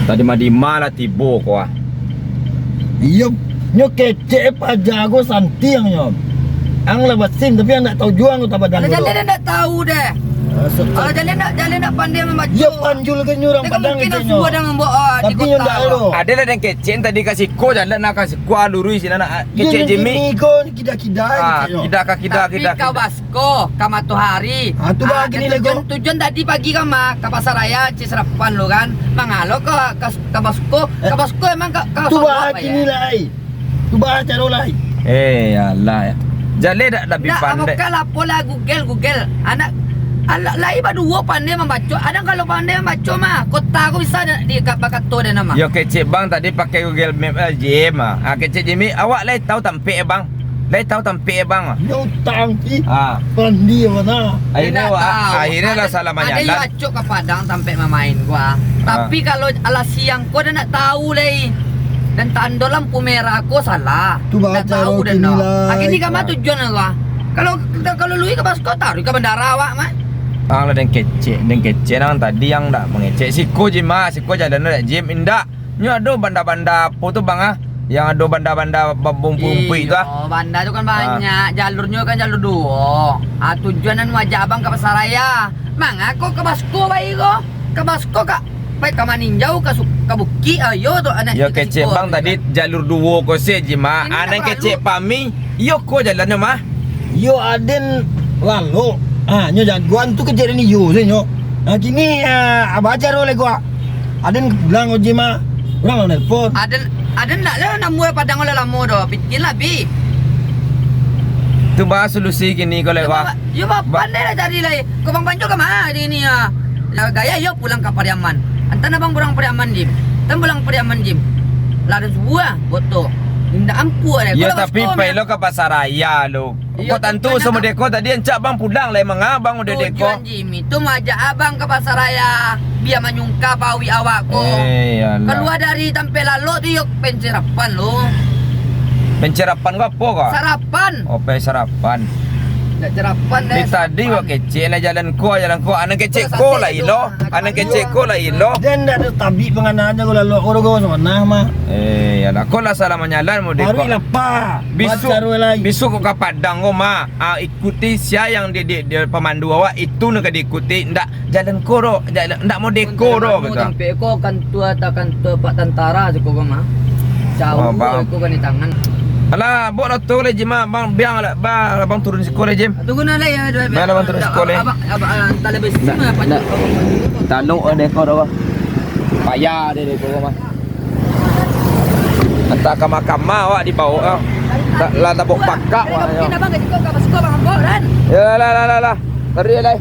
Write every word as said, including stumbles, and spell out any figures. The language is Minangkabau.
Tadi mah dima lah tibo ko ah. Iyo, nyo kecek paja ko santiang nyo. Ang lah basin, tapi ang ndak tahu juo ang ko tapadang. Lah, ko jaleh tu. Dah ndak tahu deh. Ah, se-, kalau jaleh ndak, jaleh ndak pandai mambaco. Iyo, panjul kan nyo urang Padang kecek nyo. Tapi nyo ndak tahu. Ado lah den kecek tadi ka siko, jalan nak ka siko, ah, luruih sinan nak, ah, kecek Jimmy. Jimmy ko kida-kida kecek nyo. Kida ka kida, kida ka kida. Ko, ka Matohari. Ah, tu bah, ah, kini lai ko. Tujuan, tujuan tadi pagi kan, mah, ka Pasar Raya, Cik Sarapan lo kan. Mangalo ka, ka, ka Basko. Eh, ka Basko emang ka, ka tu bah, kini lai. Tu bah, caro lai. Eh, alah, ya. Jaleh dak, dak bi pandai. Ndak, apo lah, Google, Google. Anak, anak lai baduo pandai mambaco. Adang kalau pandai mambaco, mah, kota ko bisa di, di, ka, bakato deh nama. Yo, kecek bang tadi pakai Google Map lah, Jim, ah. Ah, kecek Jimmy, awak lai tahu tampek, bang? Lai tahu tampek, bang? Yo, utang, ih. Ah. Pandi, mana? Akhirnya, wak, akhirnya lah salah manyalan. Ado yo acok ka Padang tampek mamain gua. Ah. Tapi kalau alah siang ko dah ndak tahu lai. Dan tando lampu merah ko salah. Tu ndak tahu dah, no. Akhirnya ka ma tujuan gua? Kalau, kalau lui ka Basko, taruih ka bandara awak, mah. Ah, lah den kecek, den kecek nang tadi yang ndak mangecek. Siko, Jim, ah, siko jalan dak, Jim, indak. Nyo ado banda-banda apo tu, bang, ah? Yang ado banda-banda babumpuik-umpuik tu, ah. Iyo, banda tu kan banyak, jalurnyo kan jalur duo. Ah, tujuan anu ajak abang ka Pasar Raya. Manga ko ka Basko bae ko? Ka Basko ka, bae ka Maninjau, ka su-, ka Bukik, ah, iyo tu anak. Yo, kecek bang tadi jalur duo ko se, Jim, ah. Anak kecek pami, iyo ko jalannyo, mah. Iyo, aden lalok. Ah, nyo jagoan tu kecek den iyo se nyo. Ah, kini, ah, aba caro lai ko, ah. Aden pulang ko, Jim, ah. Urang lah nelpon. Aden, aden ndak lah namuah Padang lah lamo doh. Pikir lah, Bi. Tu bah solusi kini ko lai, bah. Yo, bah, pandai lah cari lai. Ko Bang Panjul ka ma hari ini, ah? Lah, gaya yo pulang ka Pariaman. Antan abang pulang Pariaman, Jim. Antan pulang Pariaman, Jim. Lah, aden subuah, boto. Indak ampuah deh. Yo, tapi pai lo ka Pasar Raya lo. Iyo, kok tantu samo deko tadi, ancak bang pulang lai, manga bang udah deko. Tujuan Jimmy tu maajak abang ka Pasar Raya, bia manyungka paruik awak ko. Eh, alah. Kalua dari tampek lalok tu, yo pencerapan lo. Pencerapan ko apo ko? Sarapan. Oh, pe sarapan. Ndak cerapan deh. Ni tadi wak kecek lah jalan ko, jalan ko. Anak kecek ko lah ilo. Anak kecek ko lah ilo. Den ndak ado tabik panganaan ko lalok ko, ko samanah mah. Eh, yalah. Ko lah salah manyalan mo deko. Paruik lapa. Bisuak, bisuak ko ka Padang ko mah. Ah, ikuti sia yang di, di, di pamandu awak, itu nan ka diikuti, ndak jalan ko doh, jalan, ndak mo deko doh, gitu. Tampek ko kantua, ta kantua pak tantara siko ko mah. Jauah ko kan di tangan. Alah, bok lah tu lah, Jim, ah. Bang, biang lah, bang, abang turun siko lah, Jim. Tu guna lah ya, dua. Bang, abang turun siko lah. Abang, abang, ah, tak lebih sini apa? Tanuk deko doh. Payah deh deko mah. Antah kama-kama awak dibawa, ah. Lah, lah tabok pakak awak. Mungkin abang gaji kau ka Basko, abang ambo, Ran. Ya, lah, lah, lah, lah. Ngeri, lah.